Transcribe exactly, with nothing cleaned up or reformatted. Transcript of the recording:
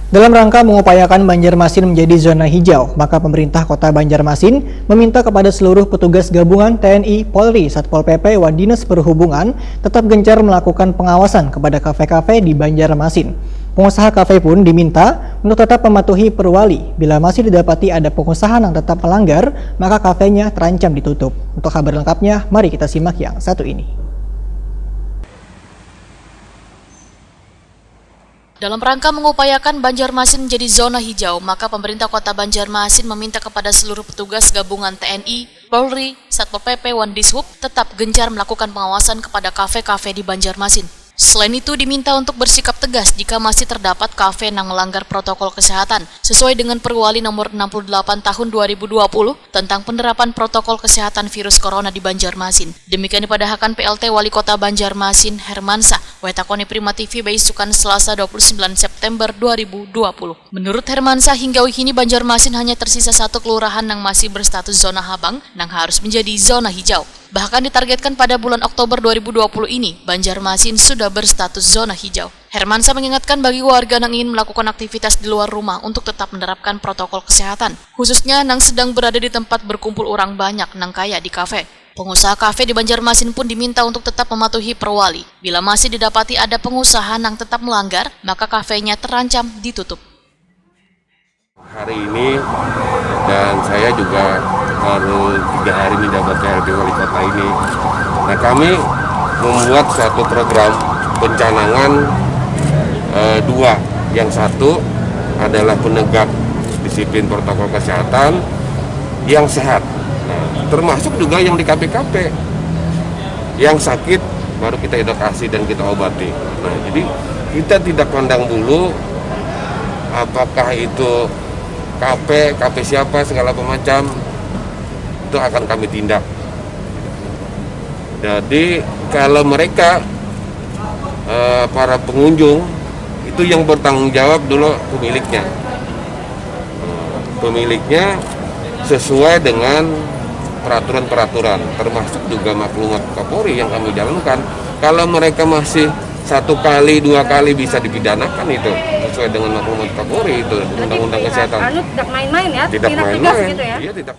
Dalam rangka mengupayakan Banjarmasin menjadi zona hijau, maka pemerintah Kota Banjarmasin meminta kepada seluruh petugas gabungan T N I, Polri, Satpol P P, wan Dinas Perhubungan tetap gencar melakukan pengawasan kepada kafe-kafe di Banjarmasin. Pengusaha kafe pun diminta untuk tetap mematuhi perwali. Bila masih didapati ada pengusaha yang tetap melanggar, maka kafenya terancam ditutup. Untuk kabar lengkapnya, mari kita simak yang satu ini. Dalam rangka mengupayakan Banjarmasin menjadi zona hijau, maka pemerintah Kota Banjarmasin meminta kepada seluruh petugas gabungan T N I, Polri, Satpol P P, wan Dishub tetap gencar melakukan pengawasan kepada kafe-kafe di Banjarmasin. Selain itu, diminta untuk bersikap tegas jika masih terdapat kafe yang melanggar protokol kesehatan sesuai dengan Perwali Nomor enam puluh delapan Tahun dua ribu dua puluh tentang penerapan protokol kesehatan virus corona di Banjarmasin. Demikian dipadahakan P L T Wali Kota Banjarmasin, Hermansa, wetakoni Prima T V baisukan Selasa dua puluh sembilan September dua ribu dua puluh. Menurut Hermansa, hingga wihini Banjarmasin hanya tersisa satu kelurahan yang masih berstatus zona habang yang harus menjadi zona hijau. Bahkan ditargetkan pada bulan Oktober dua ribu dua puluh ini, Banjarmasin sudah berstatus zona hijau. Hermansa mengingatkan bagi warga yang ingin melakukan aktivitas di luar rumah untuk tetap menerapkan protokol kesehatan, khususnya yang sedang berada di tempat berkumpul orang banyak nang kaya di kafe. Pengusaha kafe di Banjarmasin pun diminta untuk tetap mematuhi perwali. Bila masih didapati ada pengusaha yang tetap melanggar, maka kafenya terancam ditutup. Hari ini dan saya juga baru tiga hari menjabat P L T Wali Kota ini. Nah, kami membuat suatu program pencanangan eh, dua. Yang satu adalah penegak disiplin protokol kesehatan yang sehat. Nah, termasuk juga yang di kafe-kafe. Yang sakit baru kita edukasi dan kita obati. Nah, jadi kita tidak pandang bulu apakah itu kafe, kafe siapa, segala macam, itu akan kami tindak. Jadi kalau mereka eh, para pengunjung itu yang bertanggung jawab dulu pemiliknya. Pemiliknya sesuai dengan peraturan-peraturan, termasuk juga maklumat Kapolri yang kami jalankan. Kalau mereka masih satu kali, dua kali bisa dipidanakan itu sesuai dengan maklumat Kapolri itu, undang-undang kesehatan. Anu tidak main-main ya, Tidak tindak tegas main-main. Gitu ya. Iya, tidak.